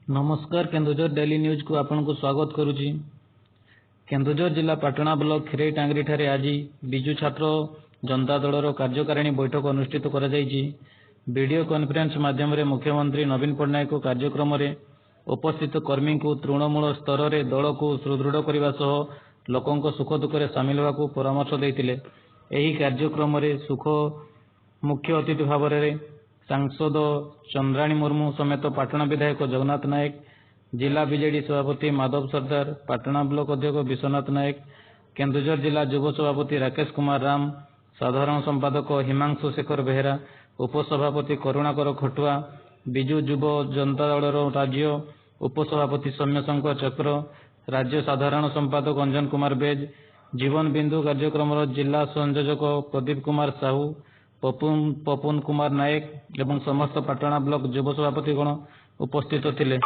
ନମସ୍କାର, କେନ୍ଦୁଝର ଡେଲି ନ୍ୟୁଜ୍କୁ ଆପଣଙ୍କୁ ସ୍ୱାଗତ କରୁଛି। କେନ୍ଦୁଝର ଜିଲ୍ଲା ପାଟଣା ବ୍ଲକ ଖିରେଇଟାଙ୍ଗରିଠାରେ ଆଜି ବିଜୁ ଛାତ୍ର ଜନତା ଦଳର କାର୍ଯ୍ୟକାରିଣୀ ବୈଠକ ଅନୁଷ୍ଠିତ କରାଯାଇଛି। ଭିଡିଓ କନଫରେନ୍ସ ମାଧ୍ୟମରେ ମୁଖ୍ୟମନ୍ତ୍ରୀ ନବୀନ ପଟ୍ଟନାୟକ କାର୍ଯ୍ୟକ୍ରମରେ ଉପସ୍ଥିତ କର୍ମୀଙ୍କୁ ତୃଣମୂଳ ସ୍ତରରେ ଦଳକୁ ସୁଦୃଢ଼ କରିବା ସହ ଲୋକଙ୍କ ସୁଖ ଦୁଃଖରେ ସାମିଲ ହେବାକୁ ପରାମର୍ଶ ଦେଇଥିଲେ। ଏହି କାର୍ଯ୍ୟକ୍ରମରେ ସୁଖ ମୁଖ୍ୟ ଅତିଥି ଭାବରେ ସାଂସଦ ଚନ୍ଦ୍ରାଣୀ ମୁର୍ମୁ ସମେତ ପାଟଣା ବିଧାୟକ ଜଗନ୍ନାଥ ନାୟକ, ଜିଲ୍ଲା ବିଜେଡି ସଭାପତି ମାଧବ ସର୍ଦ୍ଦାର, ପାଟଣା ବ୍ଲକ ଅଧ୍ୟକ୍ଷ ବିଶ୍ୱନାଥ ନାୟକ, କେନ୍ଦୁଝର ଜିଲ୍ଲା ଯୁବ ସଭାପତି ରାକେଶ କୁମାର ରାମ, ସାଧାରଣ ସମ୍ପାଦକ ହିମାଂଶୁ ଶେଖର ବେହେରା, ଉପସଭାପତି କରୁଣାକର ଖଟୁଆ, ବିଜୁ ଯୁବ ଜନତା ଦଳର ରାଜ୍ୟ ଉପସଭାପତି ସୌମ୍ୟଶଙ୍କର ଚକ୍ର, ରାଜ୍ୟ ସାଧାରଣ ସମ୍ପାଦକ ଅଞ୍ଜନ କୁମାର ବେଜ, ଜୀବନ ବିନ୍ଦୁ କାର୍ଯ୍ୟକ୍ରମର ଜିଲ୍ଲା ସଂଯୋଜକ ପ୍ରଦୀପ କୁମାର ସାହୁ, ପପୁନ କୁମାର ନାୟକ ଏବଂ ସମସ୍ତ ପାଟଣା ବ୍ଲକ ଯୁବ ସଭାପତିଗଣ ଉପସ୍ଥିତ ଥିଲେ।